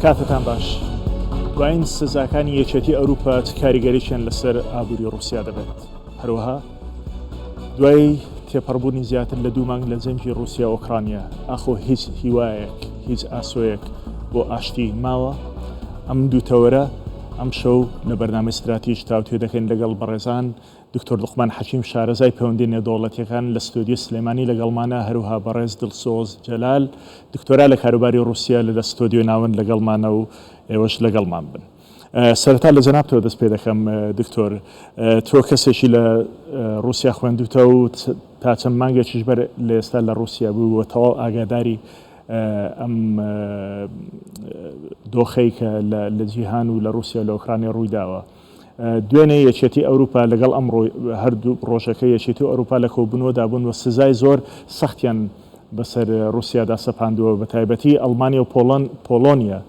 کاتتان باش. دوایین سزاکانی یەکێتی ئەوروپا چ کاریگەرییان لەسەر ئابووری ڕووسیا دەبێت؟ هەروەها دوای تێپەڕبوونی زیاتر لە دوو مانگ لە جەنگی ڕووسیا ئۆکرانیا، ئاخۆ هیچ هیوایەک، هیچ ئاسۆیەک بۆ ئاشتی ماوە؟ ئەم دوو تەوەرە ئەمشەو لە بەرنامەی ستراتیژ تاوتوێ دەکەین لەگەڵ بەڕێزان دکتۆر لوقمان حەکیم شارەزای پەیوەندی نێودەوڵەتیەکان لە ستۆدیۆی سلێمانی لەگەڵمانە، هەروها بەڕێز دڵسۆز جەلال دکتۆرا لە کاروباری ڕوسیا لە لە ستۆدیۆی ناوەند لەگەڵمانە و ئێوەش لەگەڵمان بن. سەرەتا لە جەنابتەوە دەست پێ دەکەم دکتۆر، تۆ کەسێکی لە ڕوسیا خوێندوتە و تا چەند مانگێکیش بەر لە ئێستا لە ڕوسیا بووی و تەواو ئاگاداری ئەم دۆخەی کە لە جیهان و لە ڕوسیا و لە ئۆکرانیا ڕوویداوە. دوێنێ یەکێتی ئەوروپا لەگەڵ ئەمڕۆ هەردوو ڕۆژەکە یەکێتی ئەوروپا لە کۆبوونەوەدا بوون و سزای زۆر سەختیان بەسەر ڕووسیادا سەپاندووە بەتایبەتی ئەڵمانیا و پۆڵۆنیا.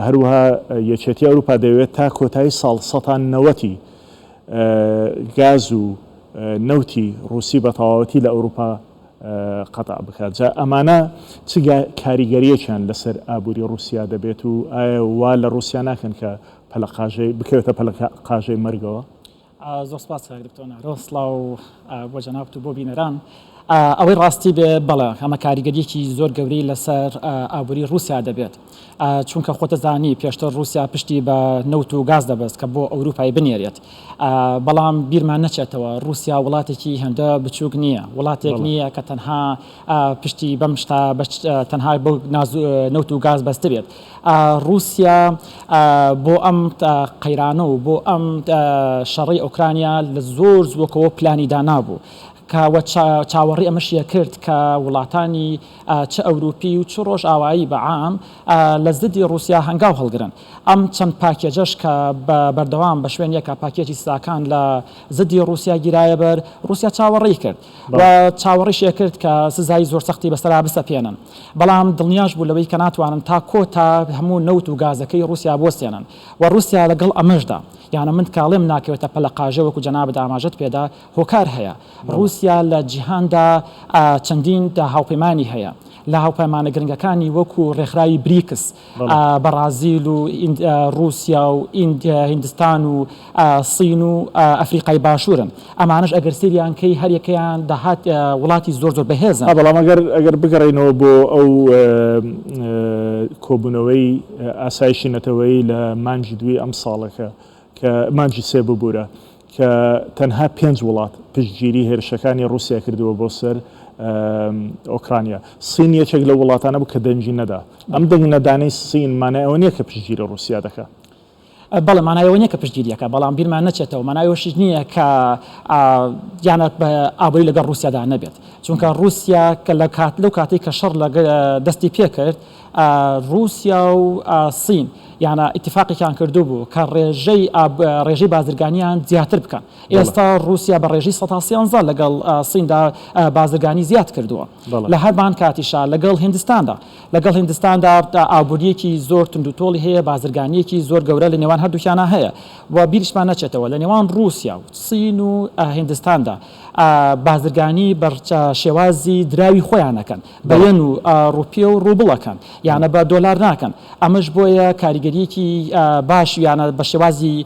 هەروەها یەکێتی ئەوروپا دەیەوێت تا کۆتایی ساڵ سەتا نەوەتی گاز و نەوتی ڕووسی بە تەواوەتی لە ئەوروپا قەتع بکات. جا ئەمانە چ کاریگەرییەکیان لەسەر ئابووری ڕووسیا دەبێت و ئایا وا لە ڕووسیا ناکەن کە پەلەقاژەی بکەوێتە پەلەقاژەی مەرگەوە؟ زۆر سپاس کاک دکتۆر نارۆ، سڵاو بۆ جەنابت و بۆ بینەران. ئەوەی ڕاستی بێ بەڵێ ئەمە کاریگەریەکی زۆر گەورەی لەسەر ئابووری ڕووسیا دەبێت، چونکە خۆتەزانی پێشتر ڕووسیا پشتی بە نەوت و گاز دەبەست کە بۆ ئەوروپای بنێرێت، بەڵام بیرمان نەچێتەوە ڕووسیا وڵاتێکی هێندە بچووک نییە، وڵاتێک نییە کە تەنها پشتی بەم شتە تەنها بۆ نەوت و گاز بەستبێت. ڕووسیا بۆ ئەم قەیرانە و بۆ ئەم شەڕەی ئۆکرانیا لە زۆر زووەکەوە پلانی دانابوو کە وە چاوەڕێی ئەمەشی ئەکرد کە وڵاتانی چ ئەوروپی و چ ڕۆژئاوایی بە عام لە زدی ڕووسیا هەنگاو هەڵگرن. ئەم چەند پاکێجەش کە بە بەردەوام بە شوێن یەکا پاکێجی سزاکان لە زدی ڕووسیا گیرایە بەر، ڕووسیا چاوەڕێی کرد و چاوەڕیشی ئەکرد کە سزای زۆر سەختی بەسەرا بسەپێنن. بەڵام دڵنیاش بوو لەوەی کە ناتوانن تا کۆتا هەموو نەوت و گازەکەی ڕووسیا بوەستێنن و ڕووسیا لەگەڵ ئەمەشدا یانە من کاڵێم ناکەوێتە پەلەقاژێ وەکو جەنابت ئاماژەت پێدا هۆکار هەیە ڕووسیا لە جیهاندا چەندین هاوپەیمانی هەیە لە هاوپەیمانە گرنگەکانی وەکو ڕێکخراوی بریکس بەڕازیل و ڕووسیا و هیندستان و سین و ئەفریقای باشوورن. ئەمانەش ئەگەر سەیریان کەی هەریەکەیان داهات وڵاتی زۆر زۆر بەهێزن. بەڵام ئەگەر ئەگەر بگەڕێینەوە بۆ ئەو کۆبوونەوەی ئاسایشی نەتەوەیی لە مانگی دووی ئەمساڵەکە کە مانگی سێ ببورە کە تەنها پێنج وڵات پشتگیری هێرشەکانی ڕووسیا کردووە بۆ سەر ئۆکرانیا. سین یەکێک لەو وڵاتانە بوو کە دەنگی نەدا. ئەم دەنگ نەدانەی سین مانای ئەوە نییە کە پشتگیری ڕووسیا دەکات. بەڵێ مانای ئەوە نییە کە پشتگیری ئەکات، بەڵام بیرمان نەچێتەوە مانای ئەوەشیش نییە کە یانە ئابووری لەگەڵ ڕووسیادا نەبێت. چونکە ڕووسیا کە لە کات لەو کاتەی کە شەڕ لە دەستی پێکرد ڕووسیا و سین یانە ئیتفاقێکیان کردبوو کە ڕێژەی ڕێژەی بازرگانیان زیاتر بکەن. ئێستا ڕووسیا بە ڕێژەی 13% لەگەڵ سیندا بازرگانی زیاد کردووە. لە هەمان کاتیشا لەگەڵ هیندستاندا لەگەڵ هیندستاندا ئابوورییەکی زۆر توندوتۆڵی هەیە، بازرگانییەکی زۆر گەورە لە نێوان هەردووکیانا هەیە و بیریشمان نەچێتەوە لە نێوان ڕووسیا و سین و هیندستاندا بازرگانی بە شێوازی دراوی خۆیان ئەکەن، بە یەن و ڕوپیە و ڕوبڵ ئەکەن، یانە بە دۆلار ناکەن، ئەمەش بۆیە کاریگەرییەکی باش یانە بە شێوازی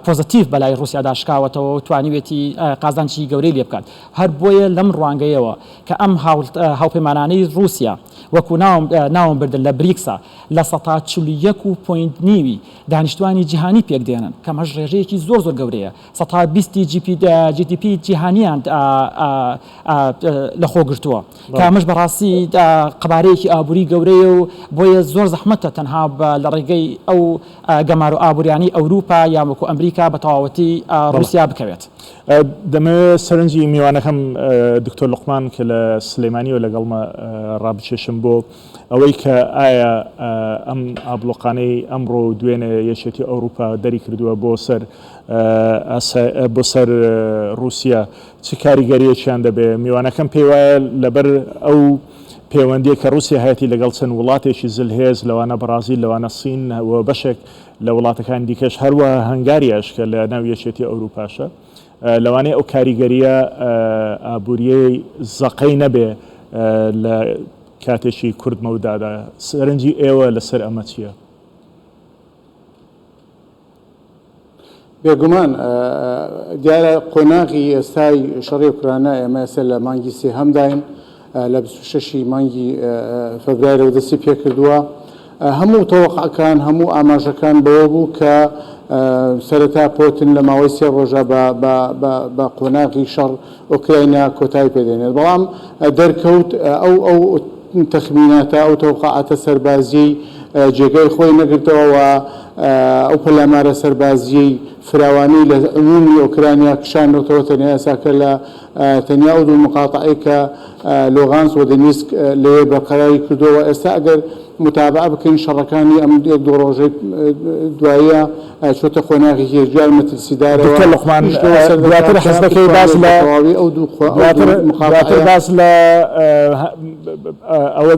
پۆزەتیڤ بەلای ڕووسیادا شکاوەتەوە و توانیوێتی قازانجی گەورەی لێ بکات. هەر بۆیە لەم ڕوانگەیەوە کە ئەم هاوپەیمانانەی ڕووسیا وەکو ناوم بردن لە بریکسا 41% و point نیوی دانیشتوانی جیهانی پێک دێنن کە ئەمەش ڕێژەیەکی زۆر زۆر گەورەیە 20% GDP جیهانیان لەخۆ گرتووە کە ئەمەش بەڕاستی قەبارەیەکی ئابووری گەورەیە و بۆیە زۆر زەحمەتە تەنها لە ڕێگەی ئەو گەمارۆ ئابووریانەی ئەوروپا یان وەکو ئەمریکا بە تەواوەتی ڕووسیا بکەوێت. دەمەوێت سەرنجی میوانەکەم دکتۆر لوقمان کە لە سلێمانیەوە لەگەڵمە ڕابکێشم بۆ ئەوەی کە ئایا ئەم ئابلۆقانەی ئەمڕۆ و دوێنێ یەکێتی ئەوروپا دەری کردووە بۆ سەر بۆ سەر ڕووسیا چ کاریگەریەکیان دەبێ؟ میوانەکەم پێی وایە لەبەر ئەو پەیوەندیە کە ڕووسیا هەیەتی لەگەڵ چەند وڵاتێکی زلهێز لەوانە بەڕازیل لەوانە سین و بەشێک لە وڵاتەکانی دیکەش هەروەها هەنگاریاش کە لە ناو یەکێتی ئەوروپاشە لەوانەیە ئەو کاریگەرییە ئابوورییەی زەقەی نەبێ لە کاتێکی کورت مەودادا. سەرنجی ئێوە لەسەر ئەمە چییە؟ بێگومان دیارە قۆناغی ئێستای شەڕی ئۆکرانیا ئێمە ئێستا لە مانگی سێهەمداین لە 26 ی مانگی فەبرایرەوە دەستی پێکردووە هەموو تەوەقعەکان هەموو ئاماژەکان بەوە بوو کە سەرەتا پۆتن لە ماوەی سێ ڕۆژە بە قۆناغی شەڕ ئۆکراینا کۆتایی پێدێنێت بەڵام دەرکەوت ئەو ئەو تەخمیناتە، ئەو تەوقعاتە سەربازییەی جێگای خۆی نەگرتەوە و ئەو پەلامارە سەربازییەی فراوانەی لە عمومی ئۆکرانیا کشاندۆتەوە تەنیا ئێستاکە لە تەنیا ئەو دوو مقاتەعەی کە لۆغانس و دنیسک لەوێ بەرقەراری کردووە و ئێستا ئەگەر متابعە بکەین شەڕەکانی ئەم یەک دوو ڕۆژەی دواییە چۆتە قۆناغێکی یەکجار مەترسیدارەوە دکتۆر لوقمان ئیش لەوە سەر دەکات دواتر کە حەز دەکەی باس بتوانێت بە لە تەواوی ئەو دوو قۆ ئەو دواتر دوو دواتر مقاتعەیە باس لە ئەوە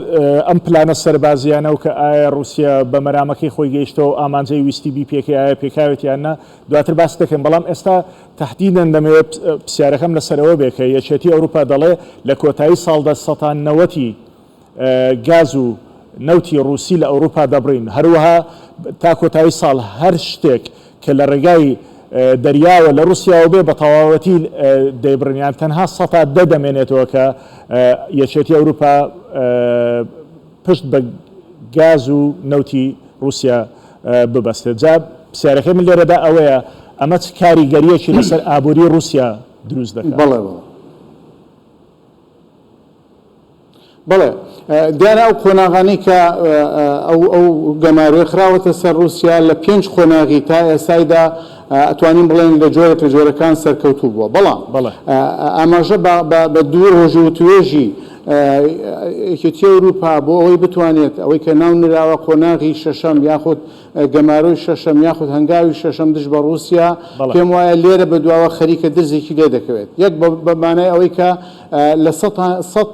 ئەم پلانە سەربازیانە و کە ئایا ڕووسیا بە مەرامەکەی خۆی گەیشتەوە و ئامانجەی ویستی بیپێکێ ئایا پێکاوێت یان نا دواتر باس دەکەین بەڵام ئێستا تەحدیدەن دەمەوێت پرسیارەکەم لەسەر ئەوە بێ کە یەکێتی ئەوروپا دەڵێ لە کۆتایی ساڵدا سەتا نەوەتی گاز و نەوتی ڕووسی لە ئەوروپا دەبڕین، هەروەها تا کۆتایی ساڵ هەر شتێک کە لە ڕێگای دەریاوە لە ڕووسیاوە بێ بە تەواوەتی دەیبڕن، یان تەنها سەتا دە دەمێنێتەوە کە یەکێتی ئەوروپا پشت بە گاز و نەوتی ڕووسیا ببەستێت. جا پرسیارەکەی من لێرەدا ئەوەیە ئەمە چ کاریگەرییەکی لەسەر ئابووری ڕووسیا دروست دەکات؟ بەڵێ بەڵێ. بەڵێ، دیارە ئەو قۆناغانەی کە ئەو ئەو گەمارۆی خراوەتە سەر ڕووسیا لە پێنج قۆناغی تا ئێستایدا ئەتوانین بڵێن لە جۆرێک لە جۆرەکان سەرکەوتوو بووە بەڵام ئاماژە بە دوو ڕۆژی وتوێژی یەکێتی ئەوروپا بۆ ئەوەی بتوانێت ئەوەی کە ناو نراوە قۆناغی شەشەم یاخود گەمارۆی شەشەم یاخود هەنگاوی شەشەم دژ بە ڕووسیا، پێم وایە لێرە بەدواوە خەریکە درزێکی لێ دەکەوێت. یەک بە مانای ئەوەی کە 100%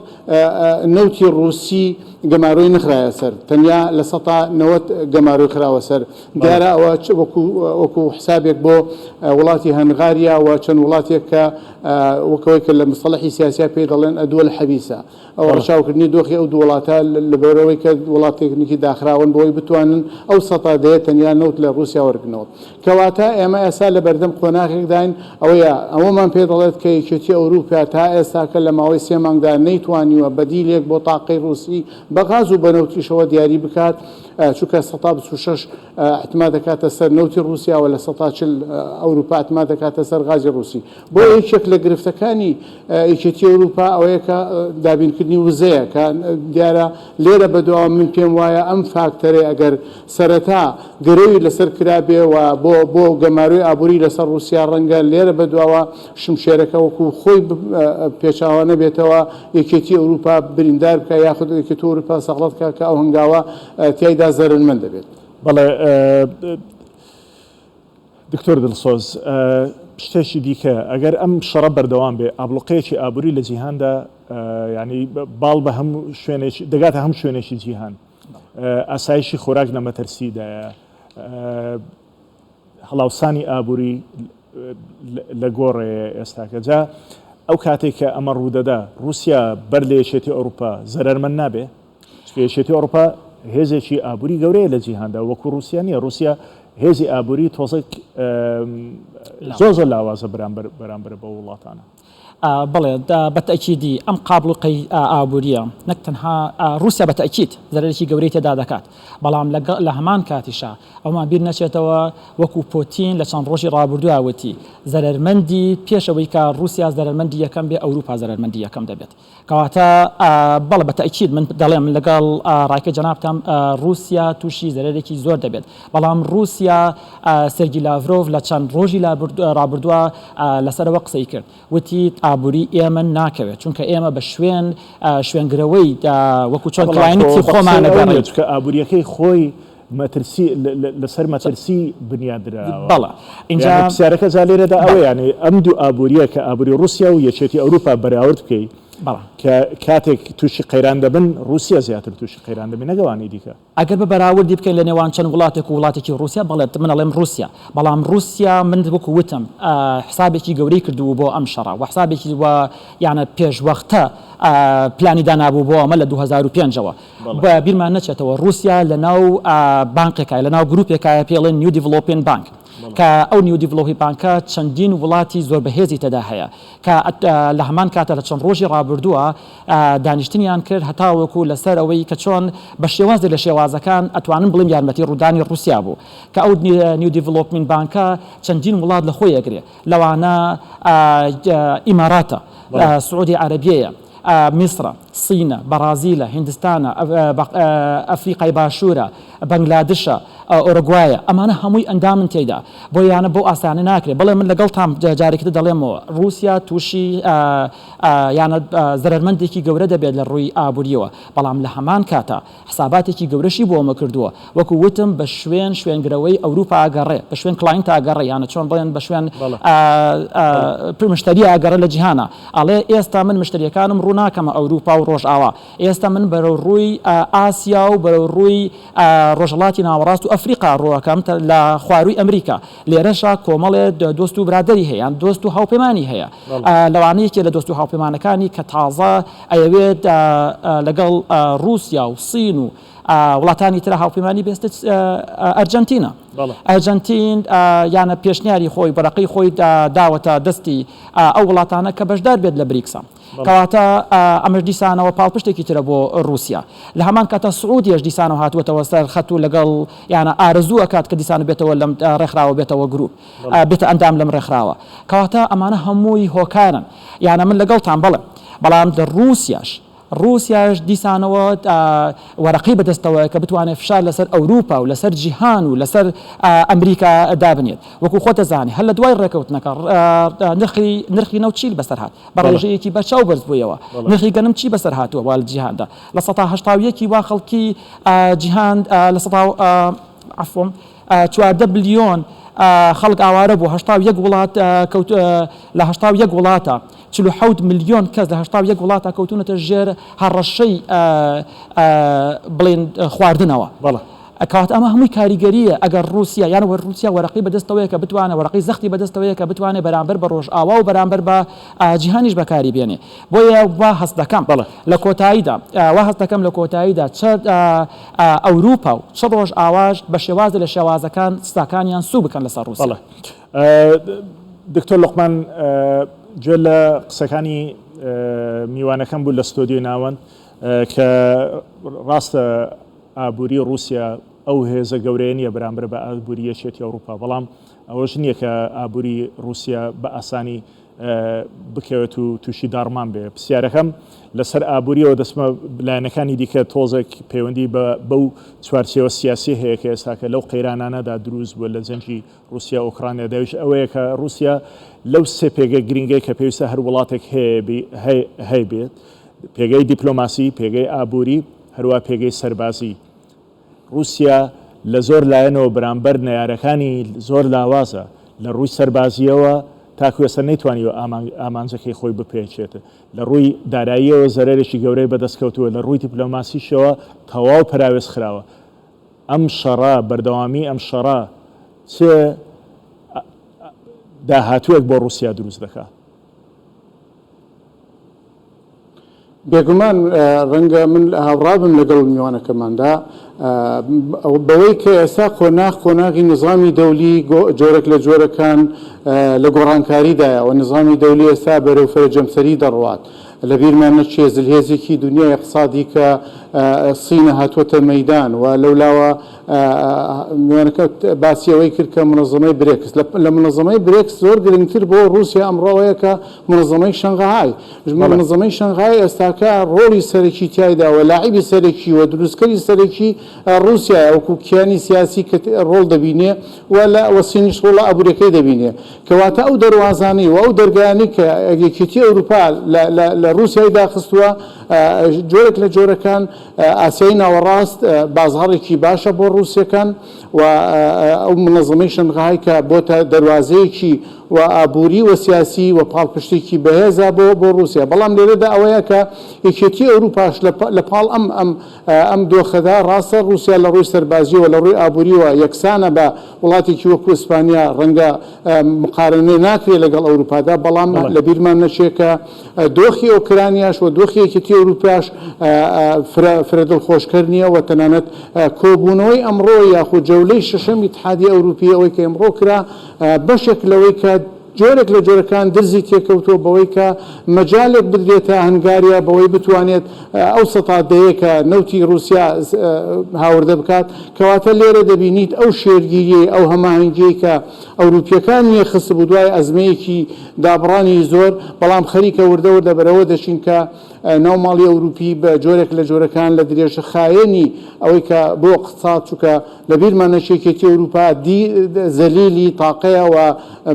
نەوتی ڕووسی گەمارۆی نەخرایە سەر، تەنیا 90% گەمارۆی خراوە سەر. دیارە ئەوە وەکوو حسابێک بۆ وڵاتی هەنغاریا و چەند وڵاتێک کە وەک ئەوەی کە لە مستەڵەحی سیاسیا پێی دەڵێن الدول الحبیسە، ئەو ڕەچاوکردنی دۆخی ئەو دوو وڵاتە لەبەرئەوەی کە وڵاتێکی داخراون بۆی بتوانن ئەو سەتا دەیە تەنیا نەوت لە ڕووسیا وەرگرنەوە. کەواتە ئێمە ئێستا لە بەردەم قۆناغێکداین ئەوەیە ئەوەمان پێ دەڵێت کە یەکێتی ئەوروپیا تا ئێستاکە لە ماوەی سێ مانگدا نەیتوانیوە بەدیلێک بۆ تاقەی ڕووسی بە غاز و بە نەوتیشەوە دیاری بکات چونکە 26% اعتماد دەکاتە سەر نەوتی ڕووسیا و 40% ئەوروپا اعتماد دەکاتە سەر غازی ڕووسی. بۆیە یەکێک لە گرفتەکانی یەکێتی ئەوروپا ئەوەیە کە دابینکردنی وزەیە کە دیارە لێرە بەدواوە من پێم وایە ئەم فاکتەرەی ئەگەر سەرەتا گرەوی لەسەر کرابێ و بۆ بۆ گەمارۆی ئابووری لەسەر ڕووسیا ڕەنگە لێرە بەدواوە شمشێرەکە وەکو خۆی پێچاوانە بێتەوە یەکێتی ئەوروپا بریندار بکە یاخود یەکێتی ئەوروپا سەغڵەت بکا کە ئەو هەنگاوە تیایدا زەرەرمەند دەبێت. بەڵێ دکتۆر دڵسۆز، شتێکی دیکە، ئەگەر ئەم شەڕە بەردەوام بێ، ئابڵوقەیەکی ئابووری لە جیهاندا یانی باڵ بە هەموو شوێنێکی دەگاتە هەموو شوێنێکی جیهان. ئاسایشی خۆراک لە مەترسیدایە. هەڵاوسانی ئابووری لە گۆڕێیە ئێستاکە. جا ئەو کاتێک کە ئەمە ڕوودەدا، ڕووسیا بەر لە یەکێتی ئەوروپا زەرەرمەند نابێ؟ چونکە یەکێتی ئەوروپا هێزێکی ئابووری گەورەیە لە جیهاندا وەکو ڕووسیا نییە ڕووسیا هێزی ئابووری تۆزێک زۆر زۆر لاوازە بەرامبەر بەرامبەر بە وڵاتانە. بەڵێ بە تەئکیدی ئەم قابڵوقەی ئابوورییە نەک تەنها ڕووسیا بە تەئکید زەرەرێکی گەورەی تێدا دەکات بەڵام لە هەمان کاتیشا ئەومان بیر نەچێتەوە وەکو پۆتین لە چەند ڕۆژی ڕابردووە وتی زەرەرمەندی پێش ئەوەی کە ڕووسیا زەرەرمەندی یەکەم بێ ئەوروپا زەرەرمەندی یەکەم دەبێت. کەواتە بەڵێ بە تەئکید من دەڵێم لەگەڵ ڕایکەی جەنابتام ڕووسیا تووشی زەرەرێکی زۆر دەبێت بەڵام ڕووسیا سێرگی لاڤرۆڤ لە چەند ڕۆژی ڕابردووە لەسەرەوە قسەی کرد وتی ئابووری ئێمە ناکەوێت چونکە ئێمە بە شوێن شوێنگرەوەی وەکو چۆن client ی خۆمان دەگەڕێین چونکە ئابووریەکەی خۆی مەترسی لەسەر مەترسی بنیات دراوە. بەڵێ ئینجا پرسیارەکە جا لێرەدا ئەوەیە یانی ئەم دوو ئابوورییە کە ئابووری ڕووسیا و یەکێتی ئەوروپا بەراورد بکەی کە کاتێک تووشی قەیران دەبن ڕووسیا زیاتر تووشی قەیران دەبێت نەک ئەوانی دیکە. ئەگەر بە بەراوردی بکەین لە نێوان چەند وڵاتێک و وڵاتێکی ڕووسیا بەڵێ من ئەڵێم ڕووسیا بەڵام ڕووسیا من وەکو وتم حسابێکی گەورەی کردبوو بۆ ئەم شەڕە و حسابێکی و یانە پێشوەختە پلانی دانابوو بۆ ئەمە لە 2005 ەوە بە بیرمان نەچێتەوە ڕووسیا لە ناو بانقێکایە لە ناو گروپێکایە پێی ئەڵێن New Development Bank. کە ئەو New Development بانکە چەندین وڵاتی زۆر بەهێزی تێدا هەیە کە لە هەمان کاتە لە چەند ڕۆژی ڕابردووە دانیشتنیان کرد هەتاوەکو لەسەر ئەوەی کە چۆن بە شێوازێ لە شێوازەکان ئەتوانن بڵێم یارمەتی ڕوودانی ڕووسیا بوو کە ئەو New Development بانکە چەندین وڵات لە خۆی ئەگرێ لەوانە ئیماراتە، سعودی عەرەبیەیە، میسرە، سینە، بەڕازیلە، هیندستانە، ئەفریقای باشوورە، بەنگلادشە، ئۆرۆگوایە، ئەمانە هەمووی ئەندامن تێیدا، بۆیە یانە بەو ئاسانە ناکرێت، بەڵێ من لەگەڵتام جارێکی تر دەڵێمەوە ڕووسیا تووشی یانە زەرەرمەندێکی گەورە دەبێت لە ڕووی ئابووریەوە، بەڵام لە هەمان کاتا حساباتێکی گەورەشی بۆ ئەمە کردووە، وەکو وتم بە شوێن شوێنگرەوەی ئەوروپا ئەگەڕێ، بە شوێن client ئەگەڕێ، یانە چۆن بڵێن بە شوێن مشتەری ئەگەڕێ لە جیهانا، ئەڵێ ئێستا من مشتەریەکانم ڕوو ناکەمە ئەوروپا و ڕۆژئاوا، ئێستا من بەرەو ڕووی ئاسیا و بەرەو ڕووی ڕۆژهەڵاتی ناوەڕاست و ئەفریقا ڕووەکەم لە خوارووی ئەمریکا، لێرەشا کۆمەڵێ دۆست و برادەری هەیە یان دۆست و هاوپەیمانی هەیە، لەوانە یەکێ لە دۆست و هاوپەیمانەکانی کە تازە ئەیەوێت لەگەڵ ڕووسیا و سین و وڵاتانی ترا هاوپەیمانی بێستێت ئەرجەنتینە. ئەرجەنتین یانە پێشنیاری خۆی وەرەقەی خۆی داوەتە دەستی ئەو وڵاتانە کە بەشدار بێت لە بریکسا. کەواتە ئەمەش دیسانەوە پاڵپشتێکی ترە بۆ ڕووسیا. لە هەمان کاتا سعودیەش دیسانەوە هاتووەتەوە سەر خەت و لەگەڵ یانە ئارەزوو ئەکات کە دیسان بێتەوە لەم ڕێکخراوە بێتەوە گروپ بێتە ئەندام لەم ڕێکخراوە. کەواتە ئەمانە هەمووی هۆکارن. یانە من لەگەڵتان بەڵێ بەڵام لە ڕووسیاش ڕووسیاش دیسانەوە وەرەقەی بەدەستەوەیە کە بتوانێت فشار لەسەر ئەوروپا و لەسەر جیهان و لەسەر ئەمریکا دابنێت. وەکو خۆت دەزانی هەر لە دوای ڕێکەوتنەکە نرخی نرخی نەوت چی بەسەر هات؟ بە ڕێژەیەکی بەرچاو بەرز بوویەوە. نرخی گەنم چی بەسەر هاتووە وا لە جیهاندا؟ 81% وا خەڵکی جیهان لە سەتا عەفوەم 14 بلیۆن خەڵک ئاوارە بوو، 81 وڵات کەوت لە 81 وڵاتە 47 ملیۆن کەس لە 81 وڵاتە کەوتوونەتە ژێر هەڕەشەی بڵێن خواردنەوە. بەڵێ. کەواتە ئەمە هەمووی کاریگەرییە ئەگەر ڕووسیا یان ڕووسیا وەرەقەی بەدەستەوەیە کە بتوانێت وەرەقەی زەختی بەدەستەوەیە کە بتوانێت بەرامبەر بە ڕۆژئاوا و بەرامبەر بە جیهانیش بەکاری بێنێ بۆیە وا هەست دەکەم لە کۆتاییدا وا هەست دەکەم لە کۆتاییدا چ ئەوروپا و چ ڕۆژئاواش بە شێوازێ لە شێوازەکان سزاکانیان سووک بکەن لەسەر ڕووسیا. دکتۆر لوقمان گوێ لە قسەکانی میوانەکەم بوو لە ستۆدیۆی ناوەند کە ڕاستە ئابووری ڕووسیا ئەو هێزە گەورەیە نییە بەرامبەر بە ئابووری یەکێتی ئەوروپا، بەڵام ئەوەش نییە کە ئابووری ڕووسیا بە ئاسانی بکەوێت و تووشی داڕمان بێ. پرسیارەکەم لەسەر ئابووریەوە دەچمە لایەنەکانی دیکە، تۆزێک پەیوەندی بە بەو چوارچێوە سیاسی هەیە کە ئێستاکە لەو قەیرانانەدا دروست بووە لە جەنگی ڕووسیا ئۆکرانیا داویش ئەوەیە کە ڕووسیا لەو سێ پێگە گرنگەی کە پێویستە هەر وڵاتێک هەیە بێت، پێگەی دیپلۆماسی، پێگەی ئابووری، هەروا پێگەی سەربازی ڕووسیا لە زۆر لایەنەوە بەرامبەر نەیارەکانی زۆر لاوازە، لە ڕووی سەربازییەوە تاکو ئێستا نەیتوانیوە ئامانجەکەی خۆی بپێکێت، لە ڕووی داراییەوە زەرەرێکی گەورەی بەدەست کەوتووە، لە ڕووی دیپلۆماسیشەوە تەواو پەراوێز خراوە. ئەم شەڕە، بەردەوامیی ئەم شەڕە چ داهاتووێک بۆ ڕووسیا دروست دەکات؟ بێگومان ڕەنگە من هاوڕابم لەگەڵ میوانەکەماندا بەوەی کە ئێستا قۆناغ قۆناغی نظامی دەولی جۆرێک لە جۆرەکان لە گۆڕانکاریدایە و نظامی دەولی ئێستا بەرەو فرە جەمسەری دەڕوات. لە بیرمان نەچێ زلهێزێکی دنیای اقتصادی کە سینە هاتووەتە مەیدان و لەولاوە میوانەکە باسی ئەوەی کرد کە منەزەمەی برێکس لە منەزەمەی برێکس زۆر گرنگتر بۆ ڕووسیا ئەمڕۆ ئەوەیە کە منەزەمەی شەنغهای منەزەمەی شەنغهای ئێستاکە ڕۆڵی سەرەکی تیایدا و لاعیبی سەرەکی و دروستکەری سەرەکی ڕووسیایە وەکو کیانی سیاسی کە ڕۆڵ دەبینێ و لە و سینیش ڕۆڵە ئابووریەکەی دەبینێ کەواتە ئەو دەروازانەی و ئەو دەرگایانەی کە یەکێتی ئەوروپا لە لە لە ڕووسیای داخستووە جۆرێک لە جۆرەکان ئاسیای ناوەڕاست بازاڕێکی باشە بۆ ڕووسەکان و ئەو منەزەمەی شەنغهای کە بۆتە دەروازەیەکی و ئابووری و سیاسی و پاڵپشتێکی بەهێزە بۆ بۆ ڕووسیا. بەڵام لێرەدا ئەوەیە کە یەکێتی ئەوروپاش لە لە پاڵ ئەم ئەم ئەم دۆخەدا ڕاستە ڕووسیا لە ڕووی سەربازییەوە لە ڕووی ئابوورییەوە یەکسانە بە وڵاتێکی وەکو ئیسپانیا ڕەنگە مقارەنە ناکرێت لەگەڵ ئەوروپادا بەڵام لە بیرمان نەچێت کە دۆخی ئۆکرانیاش و دۆخی یەکێتی ئەوروپاش فرە فرە دڵخۆشکەر نییە و تەنانەت کۆبوونەوەی ئەمڕۆ یاخود جەولەی شەشەم ئیتحادی ئەوروپی ئەوەی کە ئەمڕۆ کرا بەشێک لەوەی کە جۆرێک لە جۆرەکان درزی تێکەوتووە بەوەی کە مەجالێک بدرێتە هەنگاریا بەوەی بتوانێت ئەو سەتا دەیە کە نەوتی ڕووسیا هاوردە بکات، کەواتە لێرە دەبینیت ئەو شێلگیریەی، ئەو هەماهەنگیەی کە ئەوروپیەکانی یەکخستبوو دوای ئەزمەیەکی دابڕانی زۆر، بەڵام خەریکە وردە وردە بەرەوە دەچین کە ناو ماڵی ئەوروپی بە جۆرێک لە جۆرەکان لە درێژخایەنی ئەوەی کە بۆ اقتصاد چونکە لە بیرمان نەچێ یەکێتی ئەوروپا دی زەلیلی تاقەیە و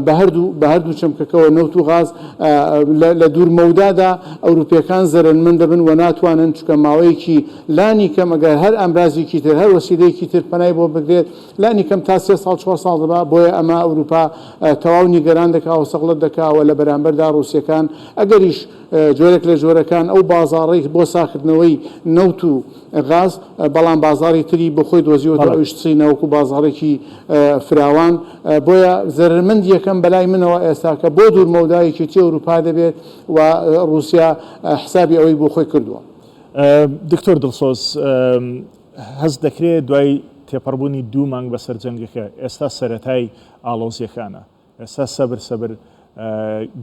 بە هەردوو بە هەردوو چەمکەکەوە نەوت و غاز لە لە دوور مەودادا ئەوروپیەکان زەرەرمەند دەبن و ناتوانن چونکە ماوەیەکی لانی کەم ئەگەر هەر ئامرازێکی تر هەر وەسیلەیەکی تر پەنای بۆ بگرێت لانی کەم تا سێ ساڵ چوار ساڵ دەبا بۆیە ئەمە ئەوروپا تەواو نیگەران دەکا و سەغڵەت دەکا و لە بەرامبەردا ڕووسیەکان ئەگەریش جۆرێک لە جۆرەکان ئەو بازاڕەی بۆ ساخکردنەوەی نەوت و غاز، بەڵام بازاڕی تری بۆ خۆی دۆزیوەتەوە ئەویش چینە وەکو بازاڕێکی فراوان، بۆیە زەرەرمەندی یەکەم بەلای منەوە ئێستاکە بۆ دوور مەودا یەکێتی ئەوروپا دەبێت و ڕووسیا حسابی ئەوەی بۆ خۆی کردووە. دکتۆر دڵسۆز، هەست دەکرێت دوای تێپەڕبوونی دوو مانگ بەسەر جەنگەکە، ئێستا سەرەتای ئاڵۆزییەکانە، ئێستا سەبر سەبر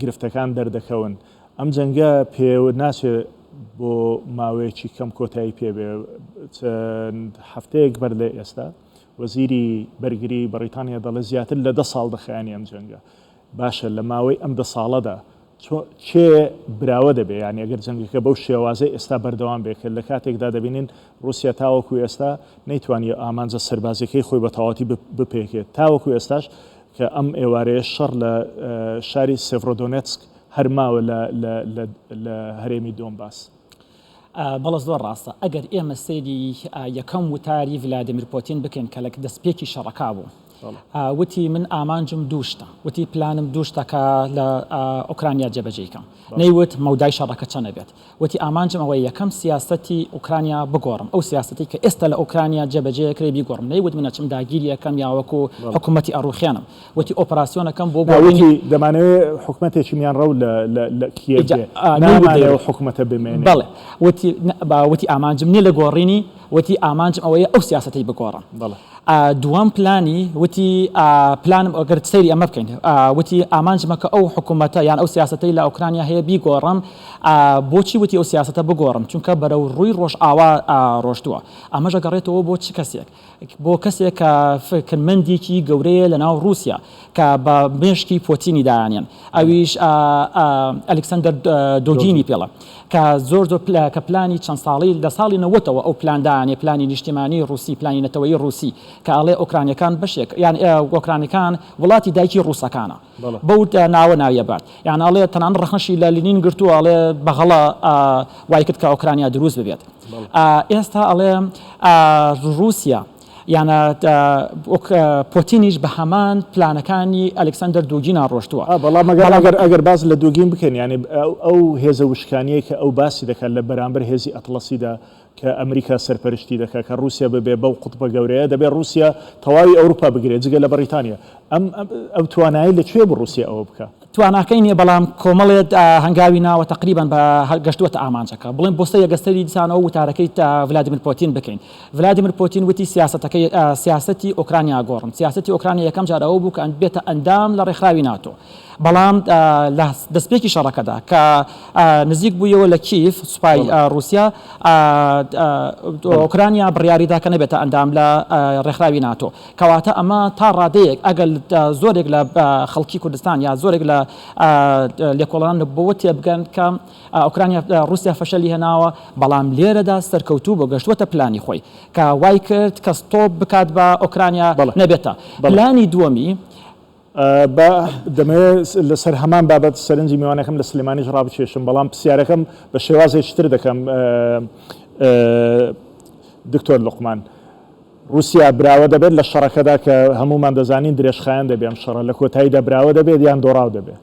گرفتەکان دەردەکەون. ئەم جەنگە پێ ناچێ بۆ ماوەیەکی کەم کۆتایی پێ بێ. چەند هەفتەیەک بەر لە ئێستا وەزیری بەرگری بەڕیتانیا دەڵێ زیاتر لە دە ساڵ دەخایەنی ئەم جەنگە. باشە لە ماوەی ئەم دە ساڵەدا کێ براوە دەبێ؟ یانی ئەگەر جەنگەکە بەو شێوازەی ئێستا بەردەوام بێ کە لە کاتێکدا دەبینین ڕووسیا تاوەکو ئێستا نەیتوانیوە ئامانجە سەربازیەکەی خۆی بە تەواوەتی بپێکێت تاوەکو ئێستاش کە ئەم ئێوارەیە شەڕ لە شاری سێڤرۆدۆنێتسک هەر ماوە لە هەرێمی دۆنباس. بەڵێ زۆر ڕاستە. ئەگەر ئێمە سەیری یەکەم وتاری ڤلادیمیر پۆتین بکەین کە لە دەستپێکی شەڕەکە بوو وتی من ئامانجم دوو شتە، وتی پلانم دوو شتە کە لە ئۆکرانیا جێبەجێی کەم. نەیوت مەودای شەڕەکە چەنە بێت. وتی ئامانجم ئەوەیە یەکەم سیاسەتی ئۆکرانیا بگۆڕم، ئەو سیاسەتەی کە ئێستا لە ئۆکرانیا جێبەجێ ئەکرێ بیگۆڕم. نەیوت من ئەچم داگیری ئەکەم یا وەکو حکومەتی ئەڕوخێنم. وتی ئۆپراسیۆنەکەم بۆ گۆڕینی. وتی دەمانەوێ حکومەتێکی میانڕەو لە لە کیێڤ بێ، نامانەوێ ئەو حکومەتە بمێنێ. بەڵێ وتی وتی ئامانجم نییە لە گۆڕینی، وتی ئامانجم ئەوەیە ئەو سیاسەتەی بگۆڕم. بەڵێ. دووەم پلانی وتی پلانم ئەگەر سەیری ئەمە بکەین وتی ئامانجمە کە ئەو حکوومەتە یان ئەو سیاسەتەی لە ئۆکرانیا هەیە بیگۆڕم. بۆچی وتی ئەو سیاسەتە بگۆڕم؟ چونکە بەرەو ڕووی ڕۆژئاوا ڕۆشتووە. ئەمەش ئەگەڕێتەوە بۆ چ کەسێک؟ بۆ کەسێک کە فکرمەندێکی گەورەیە لە ناو ڕووسیا کە بە مێشکی پۆتینی دایانێن ئەویش ئەلکسەندەر دۆگینی پێڵە کە زۆر زۆر کە پلانی چەند ساڵی لە ساڵی نەوەتەوە ئەو پلان دانێ پلانی نیشتیمانی ڕووسی پلانی نەتەوەیی ڕووسی کە ئەڵێ ئۆکرانیەکان بەشێک یان ئۆکرانیەکان وڵاتی دایکی ڕووسەکانە بەو ناوە ناوی ئەبات یان ئەڵێ تەنانەت ڕەخنەشی لە لینین گرتووە ئەڵێ بە غەڵە وای کرد کە ئۆکرانیا دروست ببێت ئێستا ئەڵێ ڕووسیا یان پۆتینیش بە هەمان پلانەکانی ئەلکسەندەر دوگینا ڕۆشتووە. بەڵام ئەگەر ئەگەر باس لە دوگین بکەین یانی ئەو هێزە وشکانیەی کە ئەو باسی دەکات لە بەرامبەر هێزی ئەتڵەسیدا کە ئەمریکا سەرپەرشتی دەکات کە ڕووسیا ببێ بەو قوتبە گەورەیە، دەبێ ڕووسیا تەواوی ئەوروپا بگرێت جگە لە بەڕیتانیا. ئەم ئەو توانایەی لە کوێ بوو ڕووسیا ئەوە بکا؟ تواناکەی نییە، بەڵام کۆمەڵێ هەنگاوی ناوە تەقریبەن بە گەشتووەتە ئامانجەکە. بڵێن بۆ سەر یەکەسەری دیسانەوە وتارەکەی ڤلادیمیر پۆتین بکەین. ڤلادیمیر پۆتین وتی سیاسەتەکەی سیاسەتی ئۆکرانیا گۆڕم. سیاسەتی ئۆکرانیا یەکەم جار ئەوە بوو کە بێتە ئەندام لە ڕێکخراوی ناتۆ. بەڵام لە دەستپێکی شەڕەکەدا کە نزیک بوویەوە لە کیف سوپای ڕووسیا ئۆکرانیا بڕیاریدا کە نەبێتە ئەندام لە ڕێکخراوی ناتۆ. کەواتە ئەمە تا ڕادەیەک ئەگەر زۆرێک لە خەڵکی کوردستان یا زۆرێک لە لێکۆڵەران بەوە تێبگەن کە ئۆکرانیا ڕووسیا فەشەلی هێناوە، بەڵام لێرەدا سەرکەوتوو بوو گەشتووەتە پلانی خۆی کە وای کرد کە ستۆپ بکات بە ئۆکرانیا نەبێتە پلانی دووەمی. با دەمەوێت لەسەر هەمان بابەت سەرنجی میوانەکەم لە سلێمانیش ڕابکێشم، بەڵام پرسیارەکەم بە شێوازێکی تر دەکەم دکتۆر لوقمان. ڕووسیا براوە دەبێت لە شەڕەکەدا کە هەموومان دەزانین درێژخایەن دەبێت ئەم شەڕە لە کۆتاییدا براوە دەبێت یان دۆڕاو دەبێت؟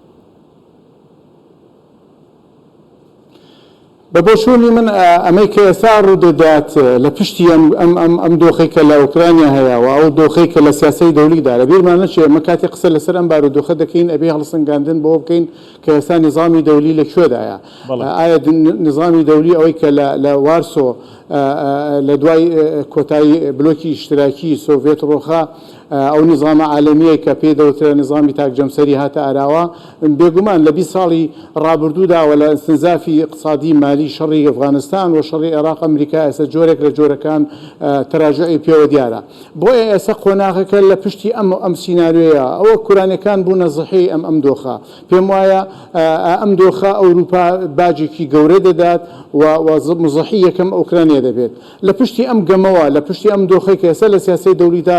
بە بۆچوونی من ئەمەی کە ئێستا ڕوودەدات لە پشتی ئەم ئەم ئەم ئەم دۆخەی کە لە ئۆکرانیا هەیە و ئەو دۆخەی کە لە سیاسەی دەولیدا لە بیرمان نەچێ ئێمە کاتێ قسە لەسەر ئەم بارودۆخە دەکەین ئەبێ هەڵسەنگاندن بەوە بکەین کە ئێستا نیزامی دەولی لە کوێدایە ئایا نیزامی دەولی ئەوەی کە لە لە وارسۆ لە دوای کۆتایی بلۆکی ئیشتراکی سۆڤێت ڕۆخا ئەو نیزامە عالەمییەی کە پێی دەوترا نیزامی تاک جەمسەری هاتە ئاراوە، بێگومان لە 20 ساڵی ڕابردوودا و لە ئیستنزافی ئیقتسادی مالی شەڕی ئەفغانستان و شەڕی عێراق ئەمریکا ئێستا جۆرێک لە جۆرەکان تەراجوعی پێوە دیارە. بۆیە ئێستا قۆناغەکە لە پشتی ئەم ئەم سیناریۆیە ئەوە کورانەکان بوونە زحیەی ئەم ئەم دۆخە. پێم وایە ئەم دۆخە ئەوروپا باجێکی گەورە دەدات و و مزحی یەکەم ئۆکرانیا دەبێت. لە پشتی ئەم گەمەوە، لە پشتی ئەم دۆخەی کە ئێستا لە سیاسەی دەولیدا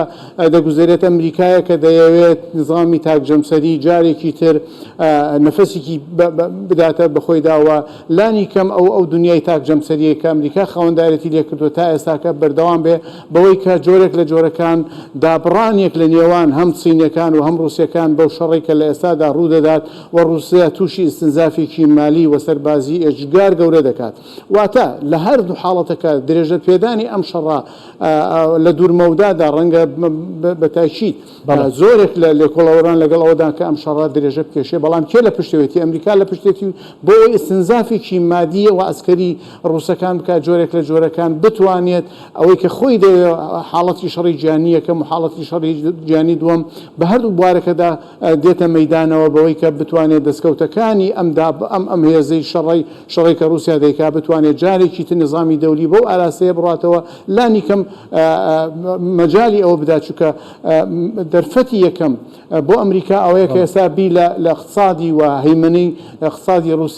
دەگوزەرێت، ئەمریکایە کە دەیەوێت نیزامی تاک جەمسەری جارێکی تر نەفەسێکی بداتە بە خۆیدا و لانی کەم ئەو ئەو دنیای تاک جەمسەریەی کە ئەمریکا خاوەندارێتی لێ کردووە تا ئێستاکە بەردەوام بێ بەوەی کە جۆرێک لە جۆرەکان دابڕانێک لە نێوان هەم چینیەکان و هەم ڕووسەکان بەو شەڕەی کە لە ئێستادا ڕوو دەدات و ڕووسیا تووشی ئیستنزافێکی مالی و سەربازی ئێجگار گەورە دەکات. واتە لە هەردوو حاڵەتەکە درێژە پێدانی ئەم شەڕە لە دوورمەودادا ڕەنگە بە تاکید زۆرێک لە لێکۆڵەوەران لەگەڵ ئەوەدان کە ئەم شەڕە درێژە بکێشێ، بەڵام کێ لە پشتەوێتی؟ ئەمریکا لە پشتێتی بۆ ئەوەی ئیستنزافێکی مادی و عەسکەری ڕووسەکان بکات، جۆرێک لە جۆرەکان بتوانێت ئەوەی کە خۆی دەیەوێت حاڵەتی شەڕی جیهانی یەکەم و حاڵەتی شەڕی جیهانی دووەم بە هەردوو بوارەکەدا دێتە مەیدانەوە بەوەی کە بتوانێت دەستکەوتەکانی ئەم ئەم ئەم هێزەی شەڕەی شەڕێک کە ڕووسیا دەیکا بتوانێت جارێکی تر نیزامی دەولی بەو ئاراستەیە بڕاتەوە لانی کەم مەجالی ئەوە بدا چونکە دەرفەتی یەکەم بۆ ئەمریکا ئەوەیە کە ئێستا بیر لە لە اقتصادی و هەیمەنەی اقتصادی ڕوس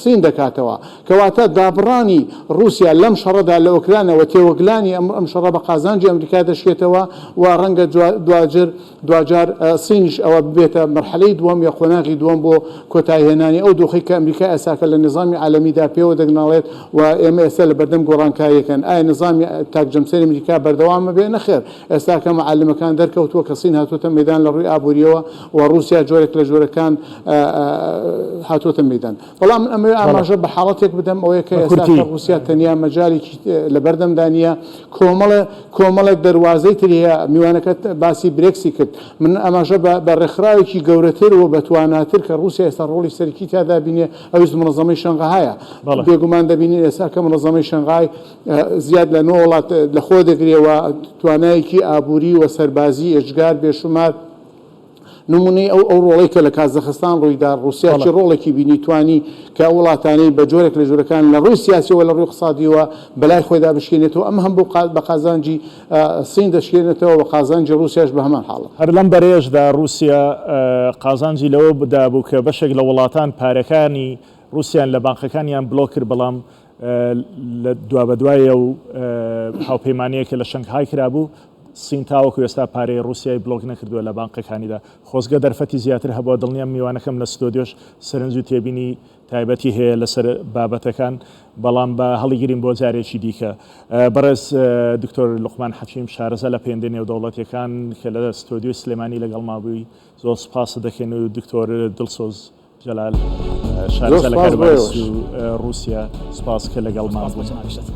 سین دەکاتەوە کەواتە دابڕانی ڕووسیا لەم شەڕەدا لە ئۆکرانەوە تێوەگلانی ئەم ئەم شەڕە بە قازانجی ئەمریکا دەشکێتەوە و ڕەنگە دواجر دواجار صینیش ئەوە ببێتە مەرحەلەی دووەم یا قۆناغی دووەم بۆ کۆتاییهێنانی ئەو دۆخەی کە ئەمریکا ئێستاکە لە نیزامی عالەمیدا پێوە دەگناڵێت و ئێمە ئێستا لە بەردەم گۆڕانکارییەکەن. ئایا نیزامی تاک جەمسەری ئەمریکا بەردەوام ئەبێ؟ نەخێر. ئێستاکە مەعالمەکان دەرکەوتووە کە صین هاتووەتە مەیدان لە ڕووی ئابوورییەوە و ڕووسیا جۆرێک لە جۆرەکان هاتووەتە مەیدان. بەڵام من ئەمەوێ ئاماژە بە حاڵەتێک بدەم ئەوەیە کە ئێستا کە ڕووسیا تەنیا مەجالێکی لەبەردەمدا نییە، کۆمەڵێ کۆمەڵێک دەروازەی تری هەیە، میوانەکەت باسی برێکسی کرد، من ئاماژە بە بە ڕێکخراوێکی گەورەتر و بەتواناتر کە ڕووسیا ئێستا ڕۆڵی سەرەکی تیادا بینێ ئەویش مونەزەمەی شەنغهایە. بێگومان دەبینین ئێستا کە مونەزەمەی شەنغهای زیاد لە نۆ وڵات لەخۆ دەگرێ و توانایەکی ئابووری و سەربازی ئێجگار بێشومار، نمونەی ئەو ئەو ڕۆڵەی کە لە کازەخستان ڕوویدا، ڕووسیا چی ڕۆڵێکی بینی، توانی کە ئەو وڵاتانەی بە جۆرێک لە جۆرەکان لە ڕووی سیاسیەوە لە ڕووی اقتصادیەوە بەلای خۆیدا بشکێنێتەوە، ئەم هەم بۆ بە قازانجی سین دەشکێنێتەوە و قازانجی ڕووسیاش بە هەمان حاڵە. هەر لەم بەرەیەشدا ڕووسیا قازانجی لەوە دابوو کە بەشێک لە وڵاتان پارەکانی ڕووسیان لە بانقەکانیان بلۆک کرد، بەڵام لە دوابەدوای ئەو هاوپەیمانییە کە لە شەنگهای کرابوو، سین تاوەکو ئێستا پارەی ڕووسیای بلۆک نەکردووە لە بانقەکانیدا. خۆزگە دەرفەتی زیاتر هەبووە، دڵنیام میوانەکەم لە ستۆدیۆش سەرنج و تێبینی تایبەتی هەیە لەسەر بابەتەکان، بەڵام با هەڵیگرین بۆ جارێکی دیکە. بەڕێز دکتۆر لوقمان حەکیم، شارەزا لە پەیوەندییە نێودەوڵەتییەکان کە لە ستۆدیۆی سلێمانی لەگەڵما بووی، زۆر سوپاست دەکەین و دکتۆر دڵسۆز جەلال زۆر شارەزا لە سوپاس بۆ کاروباری ئێوەش. ڕووسیا، سوپاس کە لەگەڵمان سوپاس بۆ بوون. جەنابیشت.